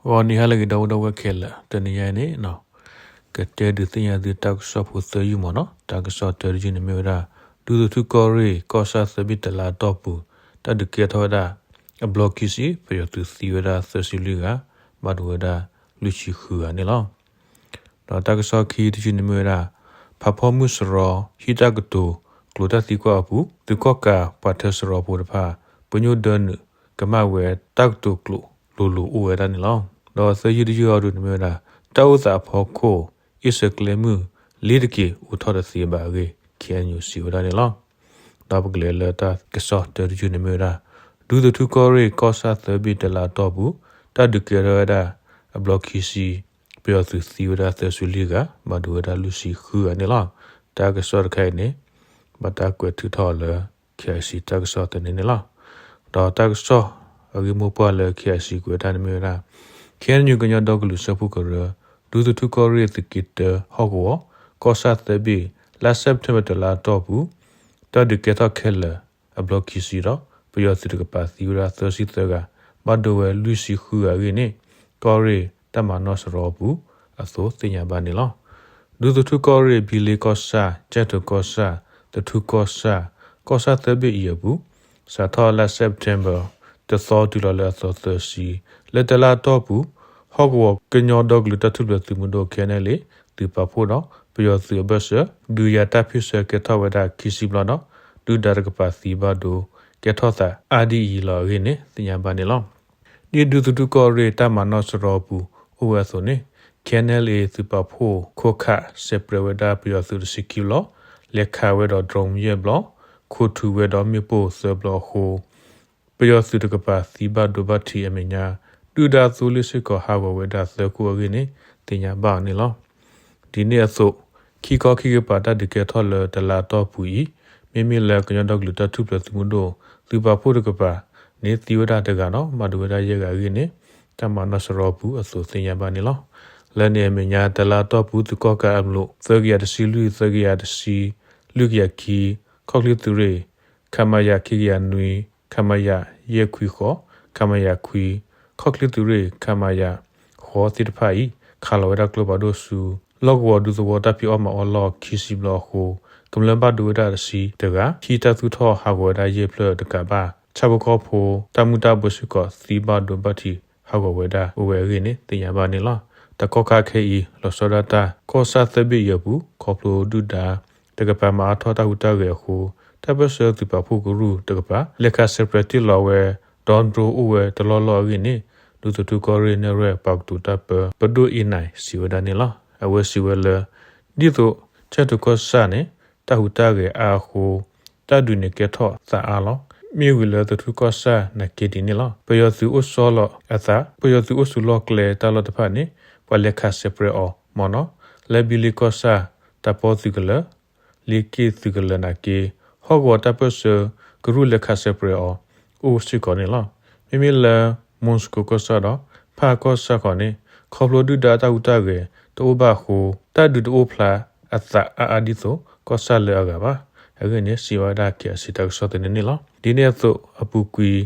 ဂီၤနံၤဟါလၢအဂ့ၤ ဒီပုၢ်ဝဲၢ်ခဲလၢာ်, တနံၤညါအံၤန့ၣ် ကတဲဒုးသ့ၣ်ညါသုတၢ်ကစီၣ်ဖိသၢယုၢ်မ့ၢ်နီၤ. တၢ်ကစီၣ်တၢတယုၢ်န့ၣ်မ့ၢ်ဝဲဒၣ် ဒူသထူၣ်ကီၢ်ရ့ၣ် ကီၢ်ဆၣ်သၢဘ့ၣ်တလါအတီၢ်ပူၤ တၢ်ဒုးကဲထီၣ်ဝဲဒၣ် အဘျီခံဆံ ပယီၤသုးသံဝဲဒၣ်သၢဆံလွံၢ်ဂၤ ဘၣ်ဒိဝဲဒၣ်လွံၢ်ဆံဃုဂၤန့ၣ်လီၤ. ဒီးတၢ်ကစီၣ်ခံတယုၢ်န့ၣ်မ့ၢ်ဝဲဒၣ် ဖးဖီမုၢ်စရီ ဟံၣ်တၢ်ကတိၤကျိာ်တၢ်သံကွၢ်အပူၤ သုးကီၣ်ကးပှၤထၢစရီဖိတဖၣ် ပညိၣ်ဒၢနုာ်ကမၣ်ဝဲ တၢ်ကတိၤကျိာ်လိၤလိၤအိၣ်ဝဲဒၣ်န့ၣ်လီၤ. ဒီးသၢယုၢ်တယုၢ်အံၤဒုန့ၣ်မ့ၢ်ဝဲဒၣ် တၢ်အိၣ်သးအဖီခိၣ် အ့ၣ်စၢၤကျဲမုၢ် လ့ၤတက့ၤအိးထီၣ်တသ့ဘၣ်အဂ့ၢ် ခ့ၣ်အဲၣ်ယူၣ် စံးဝဲဒၣ်န့ၣ်လီၤ. ဒီးပကလဲၤလၢတၢ်ကစီၣ်တၢတယုၢ်န့ၣ်မ့ၢ်ဝဲဒၣ် ဒူသထူၣ်ကီၢ်ရ့ၣ် ကီၢ်ဆၣ်သၢဘ့ၣ်တလါအတီၢ်ပူၤ တၢ်ဒုးကဲထီၣ်ဝဲဒၣ် အဘျီခံဆံ ပယီၤသုးသံဝဲဒၣ်သၢဆံလွံၢ်ဂၤ ဘၣ်ဒိဝဲဒၣ်လွံၢ်ဆံဃုဂၤန့ၣ်လီၤ. တၢ်ကစီၣ်တခါအံၤန့ၣ် ဘၣ်တၢ်ကွဲးထုးထီၣ်အီၤလၢ ခ့ၣ်အဲၣ်ယူၣ် တၢ်ကစီၣ်သန့န့ၣ်လီၤ. ဒီးတၢ်ကစီၣ်အဂ့ၢ်မိၢ်ပှၢ်လၢ ခ့ၣ်အဲၣ်ယူၣ် ကွဲးတၢ်န့ၣ်မ့ၢ်ဝဲဒၣ် ခ့ၣ်အဲၣ်ယူၣ် ကညီဒီကလုာ်စၢဖှိၣ်ကရၢ ဒူသထူၣ်ကီၢ်ရ့ၣ်သုးက့တၢဟီၣ်ကဝီၤ ကီၢ်ဆၣ်သၢဘ့ၣ် လါစဲးပထ့ဘၢၣ်တလါအတီၢ်ပူၤ တၢ်ဒုးကဲထီၣ်ခဲလၢာ် အဘျီခံဆံဒီး ပယီၤသုးတကပၤသံဝဲဒၣ်သၢဆံသၢဂၤ ဘၣ်ဒိဝဲလွံၢ်ဆံဃုဂၤအဂ့ၢ်န့ၣ် ကီၢ်ရ့ၣ်တၢ်မၤနီၣ်စရီအပူၤအသိးသ့ၣ်ညါဘၣ်န့ၣ်လီၤ. ဒူသထူၣ်ကီၢ်ရ့ၣ် ဘံလ့ကီၢ်ဆၣ် ကၠဲၣ်ထိၣ်ကီၢ်ဆၣ် သထူၣ်ကီၢ်ဆၣ် ကီၢ်ဆၣ်သၢဘ့ၣ်အံၤအပူၤ စးထီၣ်လါစဲးပထ့ဘၢၣ် တသီတုၤလီၤလၢအသီသၢဆံ လၢတလါအတီၢ်ပူၤ ဟီၣ်ကဝီၤကညီဒီကလုာ်တၢ်ထူၣ်ဖျဲးသုးမုၢ်ဒိၣ် ခ့ၣ်အဲၣ်ယူၣ် သုးပာ်ဖှိၣ်ဒီး ပယီၤသုးအဘၢၣ်စၢၤ ဒုးယၤတၢ်ဖ့ၣ်ဆၢကဲထီၣ်ဝဲဒၣ်ခံဆံဘျီဒီး ဒုၣ်ဒါတကပၤသံဘၣ်ဒိကဲထီၣ်သးအါဒ်အံၤလီၤအဂ့ၢ်န့ၣ် သ့ၣ်ညါဘၣ်န့ၣ်လီၤ. ဒ်ဒူသထူၣ်ကီၢ်ရ့ၣ်တၢ်မၤနီၣ်စရီအပူၤအိၣ်ဝဲအသိးန့ၣ် ခ့ၣ်အဲၣ်ယူၣ် သုးပာ်ဖှိၣ်ခိးခး ဆဲးပြဲးဝဲဒၣ်ပယီၤသုးတဆံခံဘျီ, လဲၤခးဝဲဒီး drone ယဲၢ်ဘျီ, ခိးထူးဝဲဒီးမ့ၣ်ပိၢ်သၢဘျီအဃိ ပယီၤသုးတကပၤသံဘၣ်ဒိဘၣ်ထံးအမဲာ်ညါ ဒုၣ်ဒါသိလ့ၣ်စ့ၢ်ကီးဟးဂီၤဝဲဒၣ်သၢခိၣ်အဂ့ၢ်န့ၣ် သ့ၣ်ညါဘၣ်အီၤန့ၣ်လီၤ. ဒ်န့ၣ်အသိး ခံခီခံကပၤတၢ်ဒုးကဲထီၣ်လၢတလါအတီၢ်ပူၤအံၤ မ့မ့ၢ်လၢကညီဒီကလုာ်တၢ်ထူၣ်ဖျဲးသုးမုၢ်ဒိၣ် သုးပာ်ဖှိၣ်တကပၤန့ၣ် သံဝဲဒၣ်တဂၤဒီး ဘၣ်ဒိဝဲဒၣ်ယဲၢ်ဂၤအဂ့ၢ်န့ၣ် တၢ်မၤနီၣ်စရီအပူၤအသိးသ့ၣ်ညါဘၣ်န့ၣ်လီၤ. လၢန့ၣ်အမဲာ်ညါ တလါအတီၢ်ပူၤ သုးကီၣ်ကးအမျိာ် သၢကယၤတဆံလွံၢ် သၢကယၤတဆံ လွံၢ်ကယၤခံ ခီၣ်ချ့သုးရ့ၣ် ခမရ ခံကယၤနွံ ခမရ ယဲၢ်ခွံဃိး ခမရ ခွံ ခီၣ်ချ့သုးရ့ၣ် ခမရ ဃိးသ့ၣ်တဖၣ်အံၤ ခးလီၤဝဲဒၣ်ကျိဖးဒိၣ်ဆူ လီၢ်ကဝီၤဒူသဝီတၢ်ဖံးအီၣ်မၤအီၣ်လီၢ်ခံဆံဘျီအဃိ ကမျၢၢ်ဘၣ်ဒိဝဲဒၣ်တဆံတဂၤ ဟံၣ်တၢ်သူၣ်ထီၣ်ဟးဂီၤဝဲဒၣ်ယဲၢ်ဖျၢၣ်တကးဘၣ် ဆၣ်ဖိကီၢ်ဖိတၢ်မုၢ်တၢ်ဘိစ့ၢ်ကီးသံဘၣ်ဒိဘၣ်ထံးဟးဂီၤဝဲဒၣ်အိၣ်ဝဲအဂ့ၢ်န့ၣ် သ့ၣ်ညါဘၣ်န့ၣ်လီၤ. တကီၢ်ခါခဲအံၤ လီၤဆီဒၣ်တၢ် ကီၢ်ဆၣ်သၢဘ့ၣ်အံၤအပူၤ ခီဖျိဒုၣ်ဒါ တကပၤမၤအါထီၣ်တၢ်ဟူးတၢ်ဂဲၤအဃိ တၢ်ပၢၢ်ဆၢသုးပာ်ဖှိၣ်ကရူၢ်တကပၤ လဲၤခးဆဲးပြဲးတ့ၢ်လီၤဝဲ drone အိၣ်ဝဲတလီၢ်လီၢ်အဂ့ၢ်န့ၣ် ဒူသထူၣ်ကီၢ်ရ့ၣ်နဲၣ်ရွဲၣ်ပှၤကတိၤတၢ်ပၢ ပဒိၣ်အ့နၢၣ် စံးဝဲဒၣ်န့ၣ်လီၤ. အဝဲစံးဝဲလၢ ဒ်သိး ကၠဲၣ်ထိၣ်ကီၢ်ဆၣ်န့ၣ် တၢ်ဟူးတၢ်ဂဲၤအါအဃိ တၢ်ဒုးန့ၣ်ကဲထီၣ်သးအါလီၤ. မ့ၢ်ဝံၤလၢသထူၣ်ကီၢ်ဆၣ်နာ်က့ဒ်န့ၣ်လီၤ. ပယီၤသုးအိၣ်ဆီလီၤအသး ပယီၤသုးအိၣ်ဆူၣ်လီၢ်ကျဲတၢ်လီၢ်တဖၣ်န့ၣ် ပှၤလဲၤခးဆဲးပြဲးအီၤမ့ၢ်နီၤ လၢဘံလ့ကီၢ်ဆၣ် တၢ်ပီသုးကလၢၤ လ့က့ၢ်သုးကလၢၤနာ်က့ ဟီၣ်ကဝီၤတၢ်ပၢၢ်ဆၢကရူၢ်လဲၤခးဆဲးပြဲးအီၤ အိၣ်စ့ၢ်ကီးန့ၣ်လီၤ. မ့မ့ၢ်လၢ မူၢ်စကိၤကီၢ်ဆၣ်ဒီး ဖၣ်ကီၢ်ဆၣ်ဃီန့ၣ် ခီဖျိဒုၣ်ဒါတၢ်ဟူးတၢ်ဂဲၤတအိၣ်ဘၣ်အဃိ တၢ်ဒုးတအိၣ်ဖျါအသးအါအါဒ်သိး ကီၢ်ဆၣ်လၢအဂၤဘၣ်. အဂ့ၢ်န့ၣ် စံးဝဲဒၣ် ခ့ၣ်အဲၣ်ယူၣ် တၢ်ကစီၣ်သန့န့ၣ်လီၤ. ဒ်န့ၣ်အသိး အပူၤကွံာ်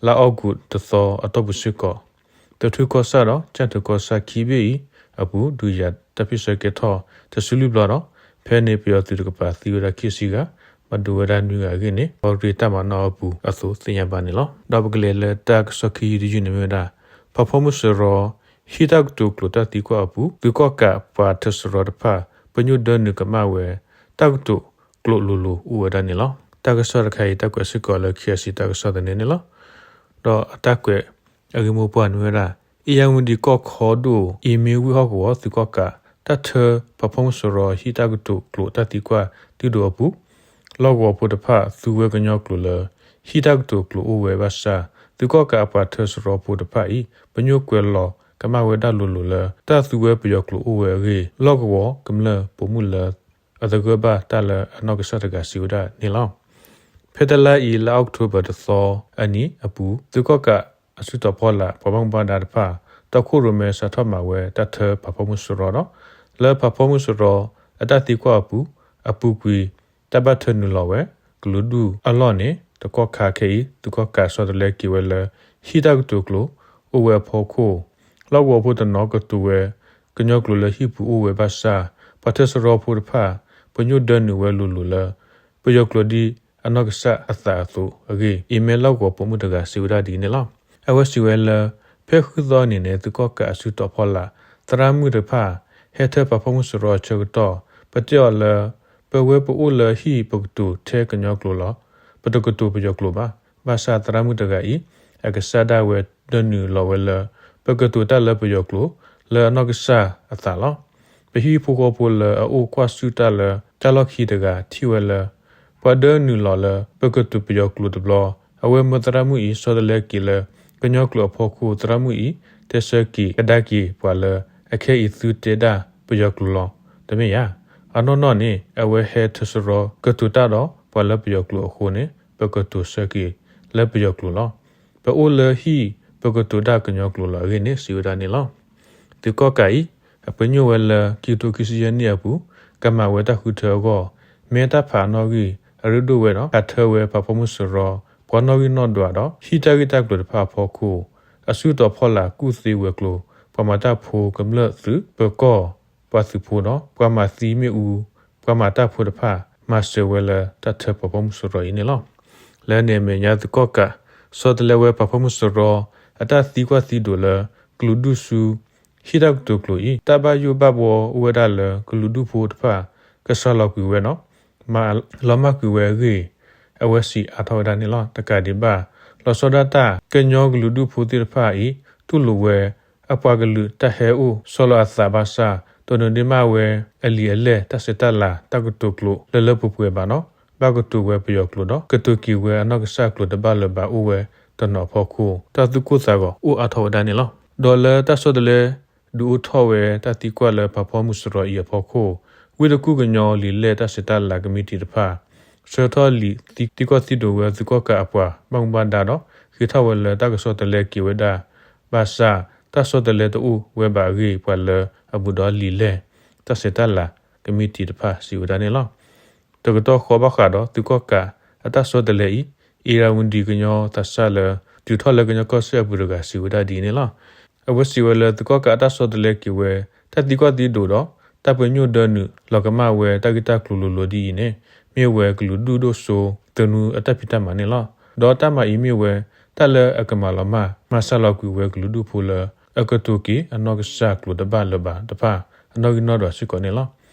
လါအီကူးတသီအတီၢ်ပူၤစ့ၢ်ကီး သထူၣ်ကီၢ်ဆၣ်ဒီး ကၠဲၣ်ထိၣ်ကီၢ်ဆၣ်ခံဘ့ၣ်အံၤအပူၤ ဒုးယၤတၢ်ဖ့ၣ်ဆၢကဲထီၣ်တဆံလွံၢ်ဘျီဒီး ဖဲန့ၣ်ပယီၤသုးတကပၤသံဝဲဒၣ်ခံဆံဂၤ ဘၣ်ဒိဝဲဒၣ်နွံဂၤအဂ့ၢ်န့ၣ် ကီၢ်ရ့ၣ်တၢ်မၤနီၣ်အပူၤအသိးသ့ၣ်ညါဘၣ်န့ၣ်လီၤ. ဒီးပကလဲၤလၢတၢ်ကစီၣ်ခံယုၢ်တယုၢ်န့ၣ်မ့ၢ်ဝဲဒၣ် ဖးဖီမုၢ်စရီ ဟံၣ်တၢ်ကတိၤကျိာ်တၢ်သံကွၢ်အပူၤ သုးကီၣ်ကးပှၤထၢစရီတဖၣ် ပညိၣ်ဒၢနုာ်ကမၣ်ဝဲ တၢ်ကတိၤကျိာ်လိၤလိၤအိၣ်ဝဲဒၣ်န့ၣ်လီၤ. တၢ်ကစီၣ်တခါအံၤ တၢ်ကွဲးစ့ၢ်ကီးလၢ ခ့ၣ်အဲၣ်ယူၣ် တၢ်ကစီၣ်သန့န့ၣ်လီၤ. ဒီးအတၢ်ကွဲးအဂ့ၢ်မိၢ်ပှၢ်န့ၣ်မ့ၢ်ဝဲဒၣ် အ့ၣ်ယၣ်ဝံဒံကီၢ်ခီဒိၣ် အ့မ့ဝ့ၢ်ဟီၣ်ကဝီၤ သုးကီၣ်ကး တၢ်ထၢဖးဖီမုၢ်စရီဟံၣ်တၢ်ကတိၤကျိာ်တၢ်သံကွၢ်သုးဒိၣ်အပူၤ လီၢ်ကဝီၤဖိတဖၣ် သူဝဲကညီကျိာ်လၢ ဟံၣ်တၢ်ကတိၤကျိာ်အိၣ်ဝဲဘၣ်ဆၣ် သုးကီၣ်ကးအပှၤထၢစရီဖိတဖၣ်အံၤ ပညိၣ်ကွဲးလီၤကမၣ်ဝဲဒၣ်လိၤလိၤလၢ တၢ်သူဝဲပယီၤကျိာ်အိၣ်ဝဲအဂ့ၢ် လီၢ်ကဝီၤကမျၢၢ်ပိာ်မုၣ်လၢအသဂၢၢ်ဘၣ်တၢ်လၢအနီၢ်ကစၢ်တဂၤစံးဝဲဒၣ်န့ၣ်လီၤ. ဖဲတလါအံၤ လါအီးကထိဘၢၣ်တသီအနံၤအပူၤ သုးကီၣ်ကးအစုတီၤဖီလာ် ပှၤဘၣ်မူဘၣ်ဒါတဖၣ် တီခိၣ်ရိၣ်မဲစးထီၣ်မၤဝဲတၢ်ထၢဖးဖီမုၢ်စရီဒီး လၢဖးဖီမုၢ်စရီအတၢ်သံကွၢ်အပူၤ အပူၤကွံာ် တၢ်ဘၣ်ထၢနုာ်လီၤဝဲ ကလုာ်ဒူၣ်အလီၢ်န့ၣ် တကီၢ်ခါခဲအံၤ သုးကီၣ်ကးဆီတလဲက့ၤဝဲလၢ ဟံၣ်တၢ်ကတိၤကျိာ်အိၣ်ဝဲအဖီခိၣ် လီၢ်ကဝီၤဖိတနီၤကတိၤဝဲ ကညီကျိာ်လၢဟံၣ်ပူၤအိၣ်ဝဲဘၣ်ဆၣ် ပှၤထၢစရီဖိတဖၣ် ပညိၣ်ဒၢနုာ်ဝဲလိၤလိၤလၢ ပယီၤကျိာ်ဒ်အနီၢ်ကစၢ်အသးအသိးအဂ့ၢ် အံၤမ့ၢ်လီၢ်ကဝီၤပိာ်မုၣ်တဂၤစံးဝဲဒၣ်ဒ်အံၤန့ၣ်လီၤ. အဝဲစံးဝဲလၢ ဖဲဃုသီအနံၤန့ၣ် သုးကီၣ်ကးအစုတီၤဖီလာ် သရၣ်မုၣ်တဖၣ် ဟဲထၢပှၤဖီၣ်မုၢ်စရီအဆၢကတီၢ် ပတဲအီၤလၢ ပဝဲပအိၣ်လၢဟံၣ်ပကတိၤထဲကညီကျိာ်လီၤ. ပတကတိၤပယီၤကျိာ်ဘၣ်. ဘၣ်ဆၣ်သရၣ်မုၣ်တဂၤအံၤ အကစၢ်ဒၣ်ဝဲဒၢနုာ်လီၤဝဲလၢ ပကတိၤတၢ်လၢပယီၤကျိာ် လၢအနီၢ်ကစၢ်အသးလီၤ. ပဟံၣ်ဖိဃီဖိလၢအအိၣ်ကွၢ်ဆၢၣ်တၢ်လၢတၢ်လီၢ်ခံတဂၤထံၣ်ဝဲလၢ ပှၤဒၢနုာ်လီၤလၢပကတိၤပယီၤကျိာ်တဘျီ အဝဲမၢသရၣ်မုၣ်အံၤ ဆီတလဲက့ၤလၢ ကညီကျိာ်အဖီခိၣ် သရၣ်မုၣ်အံၤ တဲဆၢက့ၤကဒါက့ၤပှၤလၢ အခဲအံၤသုတဲဒၣ်ပယီၤကျိာ်လီၤ. တမ့ၢ်ဧါ. အနီၢ်နီၢ်န့ၣ် အဝဲဟဲထၢစရီကတိၤတၢ်ဒီးပှၤလၢပယီၤကျိာ်အဃိန့ၣ် ပကတိၤဆၢက့ၤလၢပယီၤကျိာ်လီၤ. ပအိၣ်လၢဟံၣ်ပကတိၤတၢ်ကညီကျိာ်လီၤအဂ့ၢ်န့ၣ် စံးဝဲဒၣ်န့ၣ်လီၤ. သုးကီၣ်ကးအံၤ အပညိၣ်ဝဲလၢ ခံကထိခံဆံယဲၢ်နံၣ်အပူၤ ကမၤဝဲတၢ်ဃုထၢအဂီၢ် မဲတၢ်ဖးအနီၣ်ဂံၢ် အရ့ဒိၣ်ဝဲဒီး ဟးထၢဝဲပှၤဖီၣ်မုၢ်စရီ ပှၤနီၣ်ဂံၢ်နီၣ်ဒွးဒီး ဟံၣ်တၢ်ဂ့ၢ်တၢ်ကျိၤတဖၣ်အဖီခိၣ် အစုတီၤဖီလာ်ကူၣ်သ့ဝဲၤကျိၤ ပှၤမၤတၢ်ဖိကမျၢၢ်သုး ပၢၤကီၢ်ပှၤသုးဖိဒီး ပှၤမၤသံမ့ၣ်အူ ပှၤမၤတၢ်ဖိတဖၣ် မၤစၢၤဝဲလၢတၢ်ထၢပှၤဖီၣ်မုၢ်စရီအံၤန့ၣ်လီၤ. လၢန့ၣ်အမဲာ်ညါသုးကီၣ်ကး ဆီတလဲဝဲပှၤဖီၣ်မုၢ်စရီ အတၢ်သံကွၢ်သံဒိးလၢ ကလုာ်ဒူၣ်ဆူ ဟံၣ်တၢ်ကတိၤကျိာ်အံၤ တၢ်ဘၣ်ယိၣ်ဘၣ်ဘှီအိၣ်ဝဲဒၣ်လၢကလုာ်ဒူၣ်ဖိတဖၣ် ကစှၤလီၤကွံာ်ဝဲဒီး မၤလီၤမၢ်ကွံာ်ဝဲအဂ့ၢ် အဝဲစံးအါထီၣ်ဝဲဒၣ်န့ၣ်လီၤ. တကးဒံးဘၣ် လီၤဆီဒၣ်တၢ် ကညီကလုာ်ဒူၣ်ဖိသ့ၣ်တဖၣ်အံၤ တူၢ်လိာ်ဝဲ အပှၤကလုာ်တၢ်ဟဲအိၣ်ဆီလီၤအသးဘၣ်ဆၣ် တနီၤဒ့မၢ်ဝဲအလံာ်အလဲၢ်တၢ်ဆဲးတၢ်လၤတၢ်ကတိၤကျိာ်လၢလၢပှဲၤပှဲၤဘၣ်ဒီး ဘၣ်ကတိၤဝဲပယီၤကျိာ်ဒီး ကတိၤက့ၤဝဲအနီၢ်ကစၢ်ကျိာ်တဘၣ်လၢၤဘၣ်အိၣ်ဝဲတနီၤအဖီခိၣ် တၢ်သူၣ်ကိၢ်သးဂီၤအိၣ်အါထီၣ်ဝဲဒၣ်န့ၣ်လီၤ. ဒီးလၢတၢ်ဆီတလဲ ဒုးအိၣ်ထီၣ်ဝဲတၢ်သံကွၢ်လၢပှၤဖီၣ်မုၢ်စရီအံၤအဖီခိၣ် ဝ့ၢ်တကူၣ်ကညီလံာ်လဲၢ်တၢ်ဆဲးတၢ်လၤကမံးတံာ်တဖၣ် ဆှၢထီၣ်လံာ်သံကွၢ်သံဒိးဝဲသုးကီၣ်ကးအပှၤဘၣ်မူဘၣ်ဒါဒီး ဃ့ထီၣ်ဝဲလၢတၢ်ကဆီတလဲက့ၤဝဲဒၣ် ဘၣ်ဆၣ် တၢ်ဆီတလဲတအိၣ်ဝဲဘၣ်အဂ့ၢ် ပှၤလၢအဘူးဒီးလံာ်လဲၢ်တၢ်ဆဲးတၢ်လၤကမံးတံာ်တဖၣ်စံးဝဲဒၣ်န့ၣ်လီၤ. တကတီၢ်ဃီဘၣ်ဃးဒီးသုးကီၣ်ကးအတၢ်ဆီတလဲအံၤ အ့ရဝံဒံကညီသးစၢ်လၢ တုၤထီၣ်လၢကညီကီၢ်စဲၣ်အပူၤတဂၤစံးဝဲဒၣ်ဒ်အံၤန့ၣ်လီၤ. အဝဲစံးဝဲလၢသုးကီၣ်ကးအတၢ်ဆီတလဲက့ၤဝဲ တၢ်သံကွၢ်သံဒိးဒီး တၢ်ပညိၣ်ဒၢနုာ်လီၤကမၣ်ဝဲတၢ်ဂ့ၢ်တၢ်ကျိၤလိၤလိၤဒ်အံၤန့ၣ် မ့ၢ်ဝဲကလုာ်ဒူၣ်ဒိၣ်စိ သနူအတၢ်ဖံးတၢ်မၤန့ၣ်လီၤ. ဒီးတၢ်မၤအံၤမ့ၢ်ဝဲ တၢ်လၢအကမၤလီၤမၢ် မၤစှၤလီၤကွံာ်ဝဲကလုာ်ဒူၣ်ဖိလၢ အကတိၤက့ၤအနီၢ်ကစၢ်ကျိာ်တဘၣ်လၢၤဘၣ်တဖၣ် အနီၣ်ဂံၢ်နီၣ်ဒွးစ့ၢ်ကီးန့ၣ်လီၤ.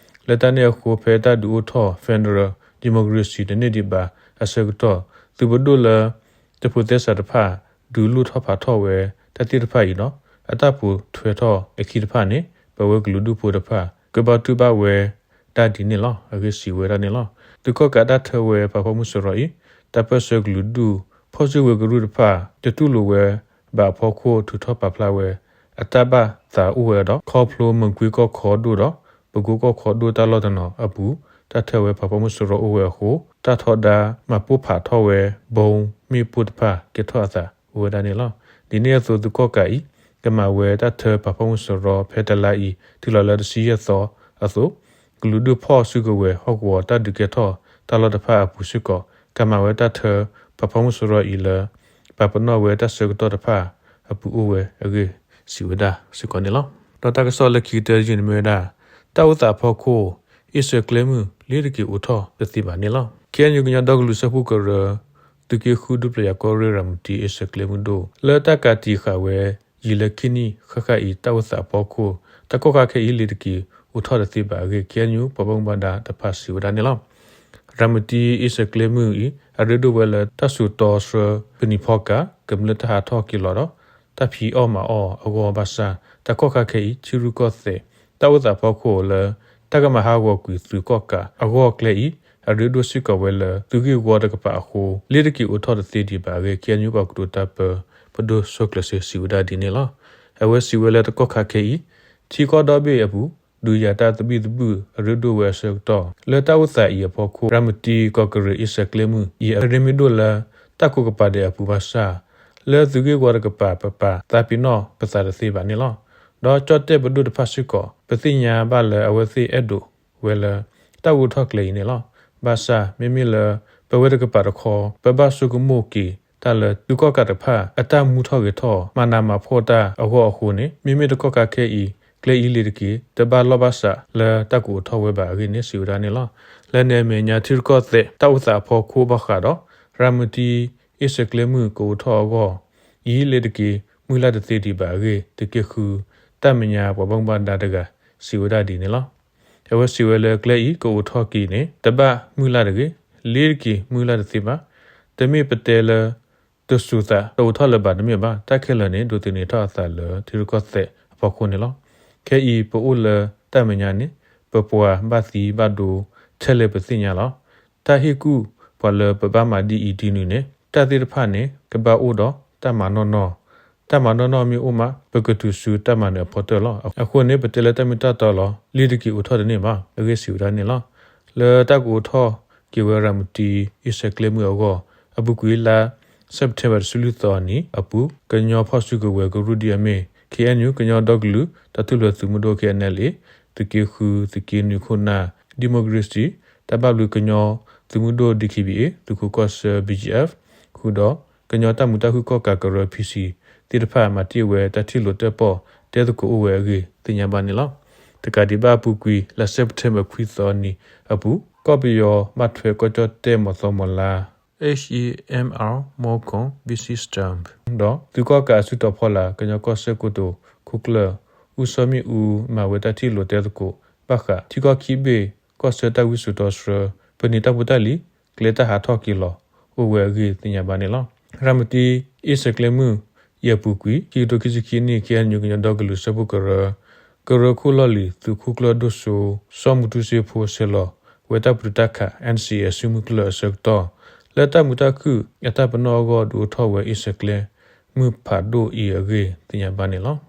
လၢတၢ်န့ၣ်အဃိ ဖဲတၢ်ဒုးအိၣ်ထီၣ် Federal Democracy တန့ၢ်ဒံးဘၣ်အဆၢကတီၢ် သုးပဒိၣ်လၢ တဖိးသဲစးတဖၣ် ဒုးလိၣ်ထီၣ်ဖးထီၣ်ဝဲတၢ်သ့ၣ်တဖၣ်အံၤဒီး အတၢ်ပိာ်ထွဲထီၣ်အခံတဖၣ်န့ၣ် ပဝဲကလုာ်ဒူၣ်ဖိတဖၣ် ကဘၣ်တူၢ်ဘၣ်ဝဲဒၣ်ဒ်န့ၣ်လီၤ အဂ့ၢ်စံးဝဲဒၣ်န့ၣ်လီၤ. သုးကီၣ်ကးတၢ်ထၢဝဲပှၤဖီၣ်မုၢ်စရီအံၤ တၢ်ပၢၢ်ဆၢကလုာ်ဒူၣ် ဖီၣ်စုကဝဲၤကရူၢ်တဖၣ် တတူၢ်လိာ်ဝဲဘၣ်အဖီခိၣ် ထုးထီၣ်ပာ်ဖျါဝဲ အတၢ်ဘၣ်သးအိၣ်ဝဲဒီး ခီဖျိမုၢ်ကွ့ကီၢ်ခီဒိၣ်ဒီး ပကိကီၢ်ခီဒိၣ်တၢ်လီၢ်တနီၤအပူၤ တၢ်ထၢဝဲပှၤဖီၣ်မုၢ်စရီအိၣ်ဝဲအဃိ တၢ်ထီဒါမၤပိၢ်ဖးထီၣ်ဝဲ ဘီမ့ၣ်ပိၢ်တဖၣ်ကဲထီၣ်အသးအိၣ်ဝဲဒၣ်န့ၣ်လီၤ. ဒ်န့ၣ်အသိးသုးကီၣ်ကးအံၤ ကမၤဝဲတၢ်ထၢပှၤဖီၣ်မုၢ်စရီဖဲတလါအံၤ တုၤလီၤလၢတဆံယဲၢ်သီအသိး ကလုာ်ဒူၣ်ဖီၣ်စုကဝဲၤဟီၣ်ကဝီၤတၢ်ဒုးကဲထီၣ်တၢ်လီၢ်တဖၣ်အပူၤစ့ၢ်ကီး ကမၤဝဲတၢ်ထၢပှၤဖီၣ်မုၢ်စရီအံၤလၢ ပာ်ပနီၣ်ဝဲတၢ်ဆၢကတီၢ်တဖၣ်အပူၤအိၣ်ဝဲအဂ့ၢ်စံးဝဲဒၣ်စ့ၢ်ကီးန့ၣ်လီၤ. ဒီးတၢ်ကစီၣ်လၢခံကတၢၢ်တယုၢ်န့ၣ်မ့ၢ်ဝဲဒၣ် တၢ်အိၣ်သးအဖီခိၣ် အ့ၣ်စၢၤကျဲမုၢ် လ့ၤတက့ၤအိးထီၣ်တသ့ဘၣ်န့ၣ်လီၤ. ခ့ၣ်အဲၣ်ယူၣ်ကညီဒီကလုာ်စၢဖှိၣ်ကရၢ သုးက့ဃုဒူပျဲၢ်ယၤကီၢ်ရ့ၣ်ရၤမတံအ့ၣ်စၢၤကျဲမုၢ်ဒိၣ် လၢတၢ်ကးတံာ်ဃာ်ဝဲယံာ်လၢခံနံၣ်ဃၣ်ဃၣ်အံၤ တၢ်အိၣ်သးအဖီခိၣ် တၢ်ကီၢ်ခါခဲအံၤလ့ၤတက့ၤအိးထီၣ်တသ့ဘၣ်အဂ့ၢ် ခ့ၣ်အဲၣ်ယူၣ်ပှၤဘၣ်မူဘၣ်ဒါတဖၣ်စံးဝဲဒၣ်န့ၣ်လီၤ. ရၤမတံအ့ၣ်စၢၤကျဲမုၢ်အံၤ အရ့ဒိၣ်ဝဲလၢတၢ်စိာ်တီဆှၢပနံာ်ဖီကး ကမျၢၢ်တၢ်ဟးထီၣ်က့ၤလီၤဒီး တၢ်ဖံးအီၣ်မၤအီၣ်အဂီၢ်ဘၣ်ဆၣ် တၢ်ကီၢ်ခါခဲအံၤ ထံရူၢ်ကီၢ်သဲး တၢ်အိၣ်သးဖီခိၣ်လၢ တၢ်ကမၤဟးဂီၤကွံာ်သုးကီၣ်ကးအဂီၢ်ကျဲအံၤ အရ့ဒိၣ်စ့ၢ်ကီးဝဲလၢ သုးဂ့ၢ်ဝီတကပၤအဃိ လ့ၤတက့ၤအိးထီၣ်တသ့ဒံးဘၣ်အဂ့ၢ် ခ့ၣ်အဲၣ်ယူၣ်ပှၤကတိၤတၢ်ပၢ ပဒိၣ်စီၤကျၢၤစ့စံးဝဲဒၣ်ဒ်န့ၣ်လီၤ. အဝဲစံးဝဲလၢတကီၢ်ခါခဲအံၤ ထံကီၢ်ဒီဘ့ၣ်အပူၤ ဒုးယၤတၢ်သဘံၣ်သဘုၣ်အရ့ဒိၣ်ဝဲအဆၢကတီၢ် လၢတၢ်အိၣ်သးအံၤအဖီခိၣ် ရၤမတံကီၢ်ကရၢအ့ၣ်စၢၤကျဲမုၢ်အံၤ အရ့မ့ၢ်ဒိၣ်လၢ တၢ်ကိးကပၤဒဲးအပူၤဘၣ်ဆၣ် လၢသုးဂ့ၢ်ဝီတကပၤ ပပာ်သးပ့ၤနီၣ်ပသးတသ့ဘၣ်န့ၣ်လီၤ. ဒီးကၠီၣ်တဲၣ်ပဒိၣ်တဖၣ်စ့ၢ်ကီး ပသ့ၣ်ညါဘၣ်လၢအဝဲသ့ၣ်အဲၣ်ဒိးဝဲလၢ တၢ်အိးထီၣ်ကျဲအံၤန့ၣ်လီၤ. ဘၣ်ဆၣ် မ့မ့ၢ်လၢ ပဝဲတကပၤတခီ ပဘၣ်ဆိကမိၣ်က့ၤ တၢ်လၢသုးကီၣ်ကးတဖၣ် အတၢ်မူထီၣ်ဂဲၤထီၣ် မၤနးမၤဖှီၣ်တၢ်အဂီၢ်အဃိန့ၣ် မ့မ့ၢ်တကီၣ်ကးခဲအံၤ ကျဲအံၤလ့ၤတက့ၤ တဘၣ်လီၢ်ဘၣ်စးလၢတၢ်ကအိးထီၣ်ဝဲဘၣ်အဂ့ၢ်န့ၣ် စံးဝဲဒၣ်န့ၣ်လီၤ. လၢန့ၣ်အမဲာ်ညါ ထံရူၢ်ကီၢ်သဲးတၢ်အိၣ်သးအဖီခိၣ်ဘၣ်ဃးဒီး ရၤမတံအ့ၣ်စဲးကျဲမုၢ်ကအိးထီၣ်အဂီၢ် အံၤလ့ၤတက့ၤ မုၢ်လၢ်တသ့ဒံးဘၣ်အဂ့ၢ် သုးက့ဃု တၢ်မဲာ်ညါပှၤဘၣ်မူဘၣ်ဒါတဂၤ စံးဝဲဒၣ်ဒ်န့ၣ်လီၤ. အဝဲစံးဝဲလၢကျဲအံၤကအိးထီၣ်က့ၤန့ၣ် တဘၣ်မုၢ်လၢ်တဂ့ၤ, လ့ၤတက့ၤ မုၢ်လၢ်တသ့ဘၣ်. တမ့ၢ်ပတဲလၢ တစူၤသးတအိးထီၣ်လၢၤဘၣ်တမ့ၢ်ဘၣ်. တၢ်ခဲလၢာ်န့ၣ် ဒိးသန့ၤထီၣ်အသးလၢထံရူၢ်ကီၢ်သဲးအဖီခိၣ်န့ၣ်လီၤ. ခဲအံၤပအိၣ်လၢတၢ်မဲာ်ညါန့ၣ် ပပှၤဘၣ်သံဘၣ်ဒိထဲလဲၣ်ပသ့ၣ်ညါလီၤ. တၢ်ဟ့ၣ်ကူၣ်ပှၤလၢပဘၣ်မၤဒ်အံၤဒ်နုၤန့ၣ် တၢ်သ့ၣ်တဖၣ်န့ၣ် ကဘၣ်အိၣ်ဒီးတၢ်မၤနီၢ်နီၢ်, တၢ်မၤနီၢ်နီၢ်မ့ၢ်အိၣ်မး ပကတုၤဆူတၢ်မၤနၢၤအဖီတၢၢ်လီၤ. အဃိန့ၣ် ပတဲလၢတၢ်မ့ၢ်တၢ်တီလီၤ. လ့ၤတက့ၤအိးထီၣ်တန့ၢ်ဘၣ်အဂ့ၢ် စံးဝဲဒၣ်န့ၣ်လီၤ. လၢတၢ်ကအိးထီၣ်က့ၤဝဲရၤမတံအ့ၣ်စဲးကျဲမုၢ်အဂီၢ် အပူၤကွံာ်လါ September တဆံလွံၢ်သီအနံၤအပူၤ ကညီဖီၣ်စုကဝဲၤကရူၢ်ဒ်အမ့ၢ် ခ့ၣ်အဲၣ်ယူၣ် ကညီဒီကလုာ်တၢ်ထူၣ်ဖျဲးသုးမုၢ်ဒိၣ် ခ့ၣ်အဲၣ်ယူၣ် သုးက့ဃု သုးက့နွံခိၣ်နၢ် ဒံၣ်မိၣ်ကရ့စံၣ် တၢ်ဘၣ်ဘျုးကညီသုးမုၢ်ဒိၣ် DKBA သုးခိးကီၢ်ဆၢ BGF ဃုာ်ဒီး ကညီတၢ်မုာ်တၢ်ခုၣ်ကီၣ်ကးကရၢ PC သ့ၣ်တဖၣ် မၤတ့ၢ်ဝဲတၢ်ထံၣ်လိာ်တဲၣ်ပီၣ်တဲသကိးအိၣ်ဝဲအဂ့ၢ် သ့ၣ်ညါဘၣ်န့ၣ်လီၤ. တကးဒံးဘၣ်အပူၤကွံာ် လါ September ခွံသီအနံၤအပူၤ ကီၢ်ပယီၤဘၣ်ထွဲကီၢ်ကၠီၣ်တဲၣ်မီၤသီမီၤလါ HEMR မီၢ်ခိၣ် Base Stamp ဒီးသုးကီၣ်ကးအစုတီၤဖီလာ် ကညီကီၢ်စဲၣ်ကိတိာ်ခိၣ်ကျၢၢ် အူစီမ့ၣ်အူ မၤဝဲတၢ်ထံၣ်လိာ်တဲသကိး ဘၣ်ဃး ထံကီၢ်ခံဘ့ၣ်ကီၢ်ဆၢတၢ်ဝံစိာ်တီဆှၢ ပနံာ်တၢ်ဖိတၢ်လံၤ ကျဲတၢ်ဟးထီၣ်က့ၤလီၤ အိၣ်ဝဲအဂ့ၢ် သ့ၣ်ညါဘၣ်န့ၣ်လီၤ. ရၤမတံအ့ၣ်စဲးကျဲမုၢ်အံၤအပူၤကွံာ် ခံကထိခံဆံခံနံၣ် ခ့ၣ်အဲၣ်ယူၣ် ကညီဒီကလုာ်စၢဖှိၣ်ကရၢ ကရၢခိၣ်လီၢ်လံၤ သုးခိၣ်ကျၢၢ်ဒိၣ်စိ စီၤမူတူစ့ဖိ ဆဲးလီၤဝဲတၢ်ပတုာ်တၢ်ခး NCA အစုမုၢ်ကျၢၢ်အဆၢကတီၢ် လၢတၢ်မုာ်တၢ်ခုၣ်အတၢ်ပနီၣ်အဂီၢ် ဒုးအိၣ်ထီၣ်ဝဲအ့ၣ်စဲးကျဲမုၢ်ဖးဒိၣ်အံၤအဂ့ၢ် သ့ၣ်ညါဘၣ်န့ၣ်လီၤ.